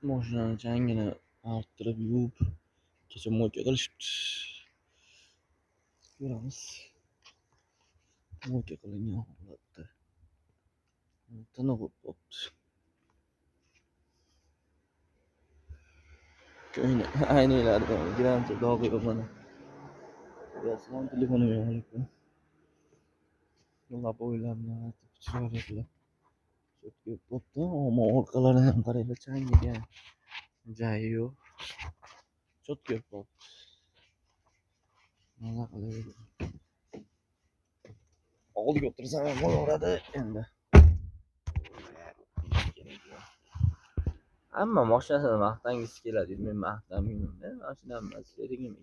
Mashinani changini arttirib yuvib, kecha moyka qilishibdi. Ko'ramiz. Moyka qilingan holatda. Tiniq bo'lib qolibdi. Ko'yna aynaklarida gramcha dog'i yo'q mana. Ko'ryapsizlarmi, telefonimga olib. Laboylarni chiroyli qilib cho'tkib bo'pti. Ammo orqalarini ham qaranglar, chang yegan joyi yo'q. Cho'tkib bo'pti. Maza qilib. Oldiga o'tirsam ham bo'laveradi endi. Hamma mashinasini maqtangisi keladi. Men maqtanmayman-da, mashinam emas, sherigim.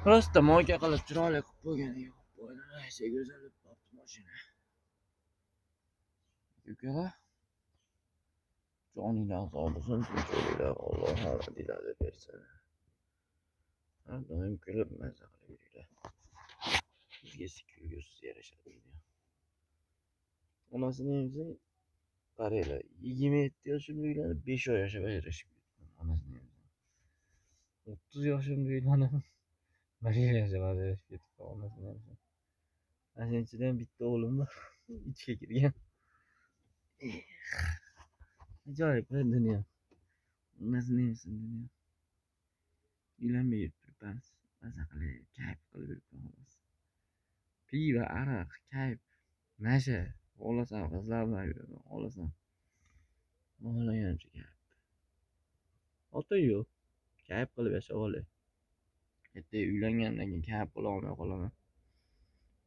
Просто moyka qilib chiroyli qilib qo'yganiga qo'ydim. Aysa go'zal bo'lib qolibdi mashina. Ukalar, joninglar sog' bo'lsin, tinch bo'linglar, Alloh omadinglarni bersin. Har doim kulib maza qilib yuringlar. Bizga kulgusiz yarashadi dunyo. Onasini emsang, qaranglar, 27 yoshimda uylanib, 5 oy yashab ajrashib ketdim. Onasini emsang. 30 yoshimda uylanib, 1 yil yashab ajrashib ketdim. Onasini emsang. Ana shuning ichida ham bitta o'g'lim bor, ichga kirgan. Ajoyib dunyo. Onasini emsin dunyo. Uylanmay yurib turibmiz. Maza qilib, kayf qilib yuribman xolos. Piva, aroq, kayf, nasha. Xohlasam qizlar bilan yuraman, xohlasam xohlaganimcha kayf. Ota yo'q. Kayf qilib yashab olay. Ertaga uylangandan keyin kayf qila olmay qolaman.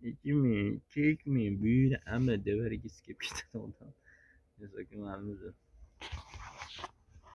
Ichmay, chekmay, buyurami devargisi kelib ketadi odam.